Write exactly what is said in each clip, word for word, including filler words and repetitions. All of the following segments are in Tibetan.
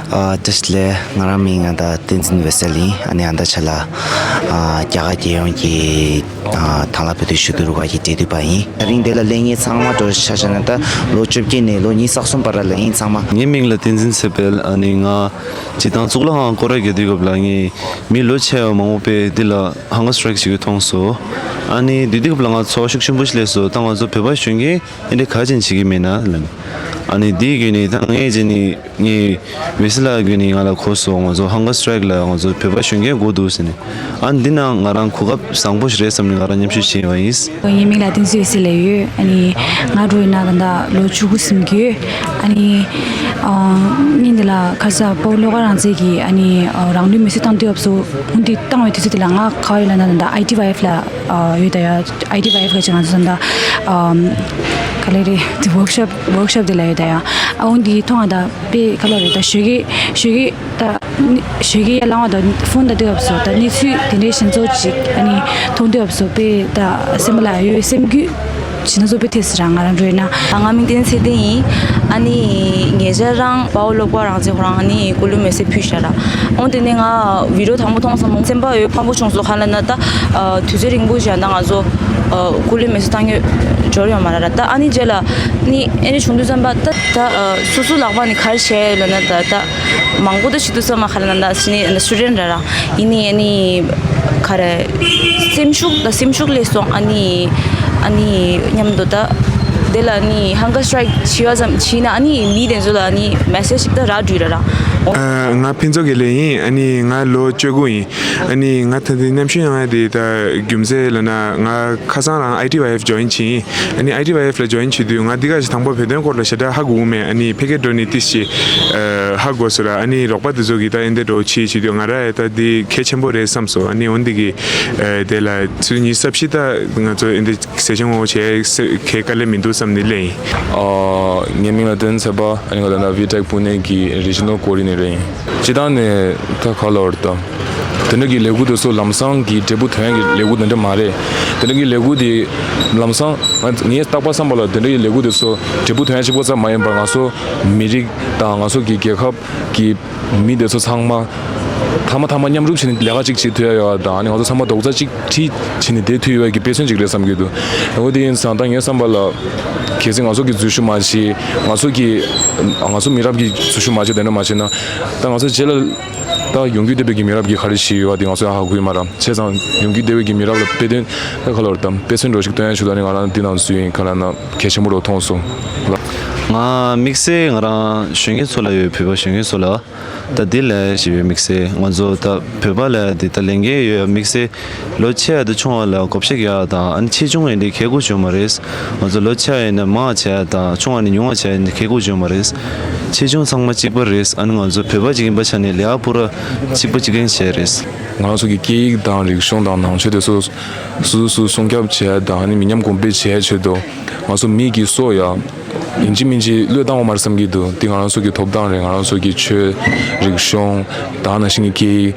ཨ། བཀྲ་ཤིས་བདེ་ལེགས། ང་རང་མིང་ང་ད་བསྟན་འཛིན་འོད་གསལ་ཡིན། ཨ་ནི་ཨ་ད་ཆ་ལ་ཨ་རྒྱ་གར་རྒྱལ་ཡོངས་ཀྱི་ཨ་དང་བླངས་བོད་དོན་ཞུ་གཏུག་རུ་ཁག་གི་འབྲེལ་མཐུད་པ་ཡིན། ད་རིང་འདི་ལ་སླེབས་མཁན་ཚང་མ་འགྲོ་ཆ་བཞག་ན་ད་ལོ་བཅོ་བརྒྱད་ནས་ལོ་ཉི་ཤུ་རྩ་གསུམ་བར་ལ་ཡིན་ཚང་མ། ངའི་མིང་ལ་བསྟན་འཛིན་ཚེ་འཕེལ། ཨ་ནི་ང་སྤྱིར་བཏང་གཙུག་ལག་ཁང་སྐོར་ར་རྒྱག་དུས་སྐབས་ལ་ངས་མི་ལོ་ཆེ་བ་མང་པོ་དཔེ་འདི་ལ་ཧང་གར་སི་ཊྲའིཀ་བྱེད་ཀྱི་མཐོང་སོང་། ཨ་ནི་དེ་དུས་སྐབས་ལ་ང་ཚོར་བ་ཤུགས་ཆེན་པོ་ཞིག་སླེབས་སོང་། ད་ང་ཚོ་བོད་པ་གཞོན་སྐྱེས་འདི་འདྲའི་ག་ཅན་བྱེད་ཀྱི་མེད་ན་ལབ། ཨ་ནི་དེའི་བརྒྱུད་ནས་ད་ངས་བྱས་ནས་ངས་འོད་གསལ་ལགས་བརྒྱུད་ནས་ང་ལ་གོ་སོང་། ང་ཚོ་ཧང་གར་སི་ཊྲའིཀ་ལ་ང་ཚོ་བོད་པ་གཞོན་སྐྱེས་དགོས་འདུག་ཟེར་ནས། ཨ་ནི་འདི་ན་ང་རང་གོ་སྐབས་བཟང་པོ་ཞིག་རེད་བསམ་ནས་ང་རང་མཉམ་ཞུགས་བྱས་པ་ཡིན། ངའི་མིང་ལ་བསྟན་འཛིན་འོད་གསལ་ལབ་ཡོད། ཨ་ནི་ང་འགྲོ་ཡིན་ན་ད་ལྟ་ལོ་བཅུ་དགུ་ཟིན་གྱི་ཡོད། ཨ་ནི་ཨ་ངས་འདི་ལ་ཁ་ས་དཔའ་བོ་བློ་དགའ་རང་བཙན་གྱིས་ཨ་ནི་ཨ་རང་ལུས་མེར་སྲེག་བཏང་དུས་སྐབས་སུ་འོ་འདི་བཏང་བའི་དུས་ཚོད་དེ་ལ་ང་ག་བ་ཡོད་ལབ་ན་ད་ལྟ་ཨའི་ཊི་ཝའི་ཨེཕ་ལ་ཨ་ཡོད་ད་ཡ། ཨའི་ཊི་ཝའི་ཨེཕ་ག་ཅིག་ང་ཚོ་ད་ལྟ་ཨམ་ག་ལེ་རེད་དེ་ཝོག་ཤོབ་ཝོག་ཤོབ་དེ་ལ་ཡོད་ད་ཡ། ཨ་འོ་འདི་མཐོང་ང་ད་དཔེ་ག་ལེ་རེད་ད་ཞོགས་ཀས་ཞོགས་ཀས་ད་ཞོགས་ཀས་ཡར་ལངས་པ་ད་ཕོན་ལྟ་དུས་སྐབས་སུ་ད་གནས་ཚུལ་དེ་འདྲའི་ཞིག་ཚོ་ཅིག་ཨ་ནི་མཐོང་དུས་སྐབས་སུ་དཔེ་ད་སེམས་པ་ལ་ཡོད་སེམས་འགུལ་བྱེད་ན་ཚོ་དཔེ་ཐེབས་སི་རང་ང་རང་འགྲོ་ཡིན་ན། ང་མིང་བསྟན་འཛིན་ཚེ་བརྟན་ཡིན། ཨ་ནི་ཉེ་ཆར་རང་དཔའ་བོ་བློ་དགའ་རང་བཙན་ཁོ་རང་ཨ་ནི་སྐུ་ལུས་མེར་སྲེག་ཕུལ་ཤག་ར། འོན་ཏེ་ནི་ང་བི་ཌི་ཡོ་དང་པོ་མཐོང་སོང་། སེམས་པ་ཡོད་ཕམ་པོ་བྱུང་སོང་། ག་ལབ་ན་ད་དུས་ཚོད་རིང་པོ་ཞིག་ད་ང་ཚོ་སྐུ་ལུས་མེར་སྲེག་བཏང་ཡོད་འབྱོར་ཡོད་མ་རེད་ར། ད་ཨ་ནི་རྗེས་ལ་ནི་ཨ་ནི་བྱུང་དུས་ཙམ་པ་ད་ད་སོ་སོ་ལག་པ་ནི་ག་རེ་བྱས་ཡོད་ལབ་ན་ད་ད་མང་པོ་ད་བྱེད་དུས་ཙམ་པ་ག་ལབ་ན་ད་ཨ་ནི་སི་ཊུ་ཌེན་ཊ་ར་ར་ཡིན་ནི་ཨ་ནི་ག་རེ་སེམས་ཤུགས་ད་སེམས་ཤུགས་སླེབས་སོང་། ཨ་ནི་ཨ་ནི་མཉམ་དུ་ད་དེ་ལ་ནི་ཧང་གར་སི་ཊྲའིཀ་བྱེད་པ་ཙམ་བྱས་ན་ཨ་ནི་མི་དེ་ཚོ་ལ་ནི་མེ་སེཇ་ཞིག་ད་རག་འགྲོ་ར་ར། ཨ། ང་ཕུན་ཚོགས་དགེ་ལེགས་ཡིན། ཨ་ནི་ང་ལོ་བཅུ་དགུ་ཡིན། ཨ་ནི་ང་ད་ལྟ་མཉམ་ཞུགས་ཡོང་ཡ་དེ་ད་རྒྱུ་མཚན་ལབ་ན་ང་ཁ་སང་རང་ཨའི་ཊི་ཝའི་ཨེཕ་ཇོ་ཡིན་བྱས་ཡིན། ཨ་ནི་ཨའི་ཊི་ཝའི་ཨེཕ་ལ་ཇོ་ཡིན་བྱེད་དུས་ང་འདི་ག་ཞིག་དང་པོ་བོད་དོན་སྐོར་ལ་ཞེ་དྲག་ཧ་གོ་གི་མེད། ཨ་ནི་ཕ་གིར་འགྲོ་ནས་ཏོག་ཙམ་ཨ་ཧ་གོ་སོང་ར། ཨ་ནི་རོགས་པ་དེ་ཚོ་གིས་ད་ཨེ་འདྲ་འགྲོ་བྱེད་བྱེད་དུས་ང་རང་ཡ་ད་འདི་གལ་ཆེན་པོ་རེད་བསམ་སོང་། ཨ་ནི་འོན་ཏེ་གི་ཨ་དེ་ལ་ཚུར་ཉི་ཤུ་རྩ་བཞི་ད་ང་ཚོ་ཨེ་འདྲ་ཟས་བཅད་ངོ་བོ་བྱས་གལ་དཀའ་ལས་མི་འདུག་བསམ་ནས་སླེབས་ཡིན། ཨ། ངའི་མིང་ལ་བསྟན་འཛིན་ཚེ་དཔལ། ཨ་ནི་ང་ད་ལྟ་བི་ཊེག་པུ་ནེ་གི་རི་ཇི་ནལ་ཀོ་ཨོར་ཌི་ནེ་ཊར་ཡིན། སྤྱིར་བཏང་ནས་ད་ག་ལབ་དགོས་རེད་ད། དེ་འདྲ་གི་ལས་འགུལ་དེ་ཚོ་ལམ་སང་གི་འབྲས་བུ་ཐོན་ཡག་གི་ལས་འགུལ་དེ་འདྲ་མ་རེད། དེ་འདྲ་གི་ལས་འགུལ་དེ་ལམ་སང་ང་ངས་རྟག་པར་བསམ་པ་ལ་དེ་འདྲ་གི་ལས་འགུལ་དེ་ཚོ་འབྲས་བུ་ཐོན་ཡག་གཅིག་པོ་ཙམ་མ་ཡིན་པར་ང་ཚོ་མི་རིགས་དང་ང་ཚོ་གི་རྒྱལ་ཁབ་ཀྱི་མི་དེ་ཚོ་ཚང་མ་མཐའ་མ་མཐའ་མ་མཉམ་རུབ་བྱས་ནས་ལས་ཀ་གཅིག་བྱེད་ཐུབ་ཡ་ཡོད་པ་དང་། ཨ་ནི་ང་ཚོ་ཚང་མ་རྡོག་རྩ་གཅིག་སྒྲིལ་བྱས་ནས་བསྡད་ཐུབ་ཡོད་པའི་གི་དཔེ་མཚོན་གཅིག་རེད་བསམ་གྱི་འདུག་འོ་དེ་ཡིན་ཙང་ད་ངའི་བསམ་པ་ལ་གལ་སྲིད་ང་ཚོ་གི་འཛུལ་ཞུགས་མ་བྱས། ང་ཚོ་གི་ང་ཚོ་མི་རབས་ཀྱི་འཛུལ་ཞུགས་མ་བྱས། དེ་འདྲ་མ་བྱས་ན་ད་ང་ཚོ་རྗེས་ལ་ད་ཡོང་རྒྱུ་བསྡད་པའི་གི་མི་རབས་ཀྱིས་ག་རེ་ཤེས་ཡོད་པ་དེ་ང་ཚོ་ཡང་ཧ་གོ་གི་མ་རེད། བྱས་ཙང་ཡོང་རྒྱུ་བསྡད་པའི་གི་མི་རབས་ལ་དཔེ་སྟོན་ད་ག་ལབ་དགོས་རེད་ད། དཔེ་མཚོན་འདྲ་ཞིག་སྟོན་ཡ་ཞུ། ད་ནི་ང་རང་འདི་ནང་འཛུལ་ཡིན། ག་ལབ་ན་གལ་ཆེན་པོ་རུ་མཐོང་སོང་ལ། ང་དམིགས་བསལ་ང་རང་གཞོན་སྐྱེས་ཚོ་ལ་ཡོད། བོད་པ་གཞོན་སྐྱེས་ཚོ་ལ། ད་འདི་ལས་ཞེས་པའི་དམིགས་བསལ་ང་ཚོ་ད་བོད་པ་ལ་འདི་ད་ལས་འགན་ཡོད་ཡ། དམིགས་བསལ་ལོ་ཆེ་བ་དང་ཆུང་བ་ལ་བགོ་བཤའ་རྒྱག་ཡ་དང་། ཨ་ནི་ཆེ་ཆུང་ཡིན་དེ་ཁེ་གོ་བྱུང་མ་རེད། ང་ཚོ་ལོ་ཆེ་བ་ཡིན་ན་མང་བ་བྱས་ཡ་དང་ཆུང་བ་ནས་ཉུང་བ་བྱས་ཡ་ཡིན་དེ་ཁེ་གོ་བྱུང་མ་རེད། ཆེ་ཆུང་ཚང་མ་གཅིག་པ་རེད། ཨ་ནི་ང་ཚོ་བོད་པ་གཅིག་ཡིན་པ་ཆ་ནས་ལས་ཀ་པུ་ར་གཅིག་པ་གཅིག་རྐྱང་བྱས་རེད། ང་རང་ཚོ་གི་སྐད་ཡིག་དང་རིག་གཞུང་དང་ནང་ཆོས་དེ་ཚོ་སོ་སོ་སྲུང་སྐྱོབ་བྱས་དང་། ཨ་ནི་མི་ཉམས་གོང་འཕེལ་བྱས་ཆེད་དུ་ང་ཚོ་མི་གི་སྲོག་ཡ་ཡིན་གཅིག་མིན་གཅིག་བློས་བཏང་བ་མ་རེད་བསམ་གྱི་འདུག་འདི་ང་རང་ཚོ་གི་ཐོབ་ཐང་རེད། ང་རང་ཚོ་གི་ཆོས་རིག་གཞུང་དང་ནང་བཞིན་གྱི་སྐད་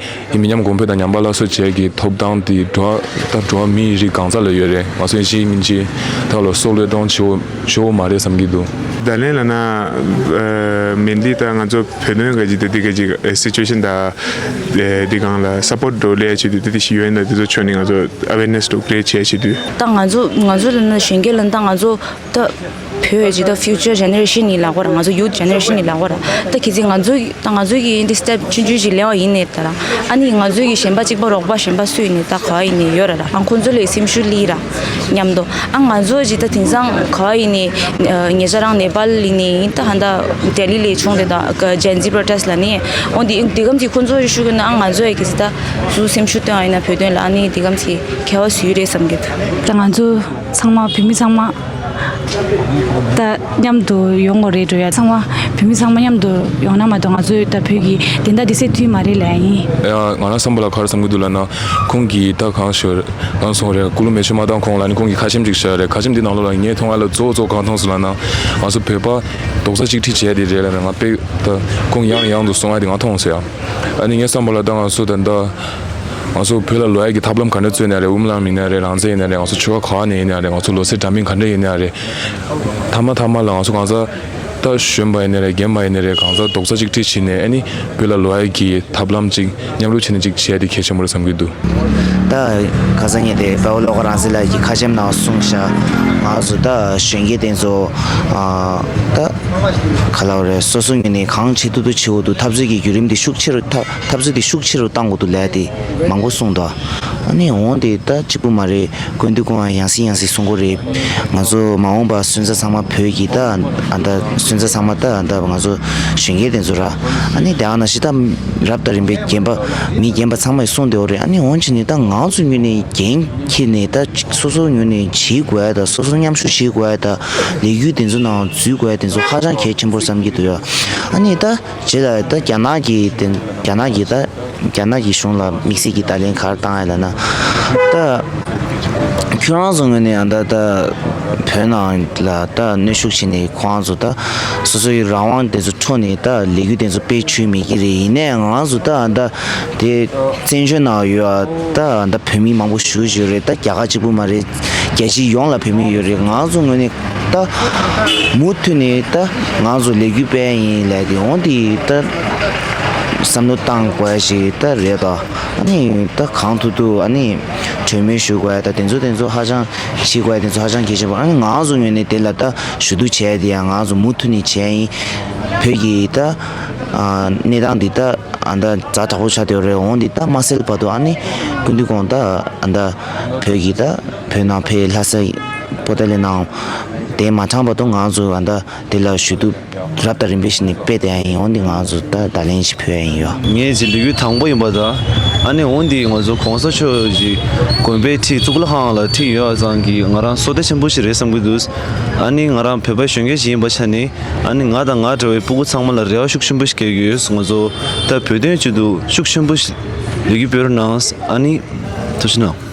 ཡིག་མི་ཉམས་གོང་འཕེལ་དང་ཉམས་པ་སླར་གསོ་བྱེད་ཀྱི་ཐོབ་ཐང་འདི་འགྲོ་བ་ད་འགྲོ་བ་མིའི་རིགས་གང་ཟག་ལ་ཡོད་རེད། ང་ཚོ་ཡིན་གཅིག་མིན་གཅིག་ད་ལོ་སྲོག་བློས་གཏོང་བྱེད་འོ་བྱེད་འོ་མ་རེད་བསམ་གྱི་འདུག་ད་ལན་ལ་ན་མེན་ལི་ད་ང་ཚོ་བོད་དོན་ག་ཅིག་དེ་དེ་ག་ཅིག་སི་ཅུ་ཨེ་ཤན་དང་དེ་གང་ལ་སབ་པོར་ཊི་འགྲོ་ལས་བྱེད་དུས་དེ་དེ་ཞིག་ཡོད་ན་དེ་ཚོ་ཆོས་ནས་ང་ཚོ་ཨ་ཝེར་ནེ་སི་འགྲོ་ལས་བྱེད་བྱེད་དུས། ད་ང་ཚོ་ང་ཚོ་ལ་ན་གཞོན་སྐྱེས་ལ་ད་ང་ཚོ་ད་བོད་ཀྱི་ད་ཕིའུ་ཅར་ཇེ་ནེ་རེ་ཤན་ཡིན་ལབ་དགོས་ར། ང་ཚོ་ཡུ་ཐི་ཇེ་ནེ་རེ་ཤན་ཡིན་ལབ་དགོས་ར། ད་གལ་སྲིད་ང་ཚོ་ད་ང་ཚོ་གི་འདི་སི་ཊེབ་ཆུང་ཆུང་ཞིག་ལེན་པ་ཡིན་ནས་ད་ར། ཨ་ནི་ང་ཚོ་གི་གཞན་པ་གཅིག་པ་རོགས་པ་གཞན་པ་སུ་ཡིན་ནས་ད་ག་བ་ཡིན་ནས་ཡོད་ར་ར། ཨ་ཁོང་ཚོ་ལས་སེམས་ཤུགས་སླེབས་ར་མཉམ་དུ། ཨ་ང་ཚོ་ཅིག་ད་དེང་སང་ག་བ་ཡིན་ནས་ཉེ་ཆར་རང་ནེ་པཱལ་ཡིན་ནས་ཡིན། ད་ཧ་ད་ལྡི་ལི་ལས་བྱུང་དེ་ད་ཇེན་ཛི་པྲོ་ཊེ་སི་ཊི་ལ་ནི། འོ་འདི་འདི་གམ་གྱི་ཁོང་ཚོ་ཡི་ཤུགས་ཀྱིས་ན་ཨ་ང་ཚོ་ཡི་གི་ད་སུ་སེམས་ཤུགས་སྟོན་པ་ཡིན་ན་བོད་དོན་ལ། ཨ་ནི་འདི་གམ་གྱི་ཁྱད་པར་སུ་ཡི་རེད་བསམ་གྱི་འདུག་ད་ང་ཚོ་ཚང་མ་བོད་མི་ཚང་མ་ད་མཉམ་དུ་ཡོང་དགོས་རེད་འགྲོ་ཡ། ཚང་མ་བོད་མི་ཚང་མ་མཉམ་དུ་ཡོང་ན་མ་གཏོགས་ང་ཚོས་ད་བོད་ཀྱི་བདེན་མཐའ་དེ་སེལ་ཐུབ་མ་རེད་ལབ་ཡ་ཡིན། ཡ་ང་རང་བསམ་པ་ལ་ག་རེ་བསམ་གྱི་འདུག་ལབ་ན། ཁོང་གིས་ད་གང་ཞུ་གང་གསུངས་རེད། སྐུ་ལུས་མེ་མཆོད་མ་བཏང་གོང་ལ་ནི་ཁོང་གིས་ཁ་ཆེམས་ཅིག་བཞག་རེད། ཁ་ཆེམས་འདི་ནང་ལོགས་ལ་ངས་མཐོང་ཡ་ལ་གཙོ་བོ་གཙོ་བོ་གང་མཐོང་སོང་ལབ་ན། ང་ཚོ་བོད་པ་རྡོག་རྩ་གཅིག་སྒྲིལ་བྱས་དེ་རེད་ལབ་ནས་ང་དཔེ་ད་ཁོང་ཡང་ནས་ཡང་དུ་གསུང་ཡ་དེ་ང་མཐོང་སོང་ཡ། ཨ་ནི་ངའི་བསམ་པ་ལ་ད་ང་ཚོ་ད་ལྟ་ང་ཚོ་བོད་ལ་ལོག་ཡ་གི་ཐབས་ལམ་ག་འདྲ་བརྩོན་ན་རེད། དབུ་མ་ལམ་ཡིན་ན་རེད། རང་བཙན་ཡིན་ན་རེད། ང་ཚོ་ཆོལ་ཁ་ག་བ་ནས་ཡིན་ན་རེད། ང་ཚོ་ལོ་ཚད་འདྲ་མིན་ག་འདྲ་ཡིན་ན་རེད། མཐའ་མ་མཐའ་མ་ལ་ང་ཚོ་གང་ཟག་ ད་གཞོན་པ་ཡིན་ནའི་རེད། རྒན་པ་ཡིན་ནའི་རེད། གང་ཟག་རྡོག་རྩ་གཅིག་སྒྲིལ་བྱས་ནས་ཨ་ནི་བོད་ལ་ལོག་ཡ་གི་ཐབས་ལམ་ཅིག་མཉམ་རུབ་བྱས་ནས་ཅིག་བྱས་ཏེ་གལ་ཆེན་པོ་རེད་བསམ་གྱི་འདུག་ད་ཁ་སང་ཉིན་དེ་དཔའ་བོ་བློ་དགའ་རང་བཙན་ལགས་ཀྱིས་ཁ་ཆེམས་ནང་གསུངས་ཤག་ང་ཚོ་ད་གཞོན་སྐྱེས་དེ་ཚོ་ཨ་ད་ག་ལབ་རེད། སོ་སོ་ངོས་ནས་གང་བྱེད་ཐུབ་ཐུབ་བྱེད་དགོས་འདུག་འཐབ་རྩོད་ཀྱི་བརྒྱུད་རིམ་དེ་ཤུགས་ཆེ་རུ་འཐབ་འཐབ་རྩོད་དེ་ཤུགས་ཆེ་རུ་གཏང་དགོས་འདུག་ལབ་དེ་མང་པོ་གསུངས་འདུག་ཨ་ནི་འོང་དེ་ད་གཅིག་པུ་མ་རེད། སྐུ་མདུན་ཁོང་ཡང་སེ་ཡང་སེ་གསུང་གི་རེད། ང་ཚོ་མ་འོངས་པ་སོན་རྩ་ཚང་མ་བོད་ཀྱི་ད་ཨ་ད་སོན་རྩ་ཚང་མ་ད་ཨ་ད་ང་ཚོ་གཞོན་སྐྱེས་དེ་ཚོ་ར། ཨ་ནི་དེ་ཨ་ན་ཤི་ད་རབ་དང་རིམ་པས་རྒན་པ་མི་རྒན་པ་ཚང་མས་གསུངས་བསྡད་ཡོད་རེད། ཨ་ནི་འོང་ཕྱིན་ནི་ད་ང་ཚོ་ངོས་ནས་འགན་འཁྱེར་ནས་ད་སོ་སོ་ངོས་ནས་བྱེད་དགོས་ཡ་ད་སོ་སོ་མཉམ་ཞུགས་བྱེད་དགོས་ཡ་ད་ལས་འགུལ་དེ་ཚོ་ནང་འཛུལ་དགོས་ཡ་དེ་ཚོ་ཧ་ཅང་གལ་ཆེན་པོ་བསམ་གྱི་འདུག་ཡ། ཨ་ནི་ད་རྗེས་ལ་ད་རྒྱ་ནག་གི་དེ་རྒྱ་ནག་གི་ད། རྒྱ་ནག་གི་གཞུང་ལ་དམིགས་བསལ་གྱི་བརྡ་ལན་ག་རེ་བཏང་ཡ་ལབ་ན། ད་ཁྱོད་རང་ཚོ་ངོས་ནས་ཡང་ད་ད་བོད་ནང་ལ་ད་གནོན་ཤུགས་བྱས་ནས་ཁོ་རང་ཚོ་ད་སོ་སོའི་རང་དབང་དེ་ཚོ་འཕྲོག་ནས་ད་ལས་འགུལ་དེ་ཚོ་སྤེལ་བཅུག་མེད་ཀྱི་རེད། ཡིན་ནའི་ང་རང་ཚོ་ད་ད་དེ་བཙན་བྱོལ་ནང་ཡོད་ད་ད་བོད་མི་མང་པོ་བཞུགས་བཞུགས་རེད། ད་རྒྱ་གར་གཅིག་པུ་མ་རེད། རྒྱལ་སྤྱི་ཡོངས་ལ་བོད་མི་ཡོད་རེད། ང་ཚོ་ངོས་ནས་ད་མུ་མཐུད་ནས་ད་ང་ཚོ་ལས་འགུལ་སྤེལ་ཡིན་ལབ་དེ་འོང་དེ་ད་བསམ་བློ་བཏང་དགོས་ཡ་ཞིག་ད་རེད་ད། ཨ་ནི་ད་གང་ཐུབ་ཐུབ་ཨ་ནི་གྲོས་མོལ་ཞུ་དགོས་ཡ་ད་དེ་ཚོ་དེ་ཚོ་ཧ་ཅང་བྱེད་དགོས་ཡ་དེ་ཚོ་ཧ་ཅང་གལ་ཆེན་པོ། ཨ་ནི་ང་ཚོ་ངོས་ནས་དེ་ལ་ད་ཞུ་གཏུག་བྱས་དེ་ཡང་ང་ཚོ་མུ་མཐུད་ནས་བྱས་ཡིན། བོད་ཀྱི་ད་གནས་སྟངས་འདི་ད་ཨ་ད་ཛ་དྲག་པོ་ཆགས་བསྡད་ཡོད་རེད། འོང་འདི་ད་མ་སེལ་བར་དུ་ཨ་ནི་སྐུ་མདུན་ཁོང་ད་ཨ་ད་བོད་ཀྱི་ད་བོད་ནང་ཕེབས་ལྷ་ས་པོ་ཏཱ་ལའི་ནང་དེ་མ་དྲངས་བར་དུ་ང་ཚོ་ཨ་ད་དེ་ལ་ཞུ་གཏུག་རབ་དང་རིམ་པས་བྱས་ནས་སྤེལ་བསྡད་ཡ་ཡིན། འོང་འདི་ང་ཚོ་ད་བརྡ་ལན་ཞིག་ཕུལ་ཡ་ཡིན་ཡོ། ངས་ཀྱི་ལས་འགུལ་དང་པོ་ཡིན་པ་ད། ཨ་ནི་འོང་འདི་ང་ཚོ་གོང་ས་མཆོག་གི་དགོན་པའི་འཁྲིས་གཙུག་ལག་ཁང་ལ་འཁྲིས་ཡོད་པ་ཙང་གི་ང་རང་བསོད་བདེ་ཆེན་པོ་ཞིག་རེད་བསམ་གྱི་འདུག་ཨ་ནི་ང་རང་བོད་པ་གཞོན་སྐྱེས་ཤིག་ཡིན་པ་ཆ་ནས། ཨ་ནི་ང་དང་ང་འདྲ་བའི་སྤུ་གུ་ཚང་མ་ལ་རེ་བ་ཤུགས་ཆེན་པོ་ཞིག་བསྐྱེད་ཀྱི་ཡོད། ང་ཚོ་ད་བོད་དོན་ཆེད་དུ་ཤུགས་ཆེན་པོ་ཞིག་ལས་འགུལ་སྤེལ་རོགས་གནང་། ཨ་ནི་ཐུགས་རྗེ་གནང་།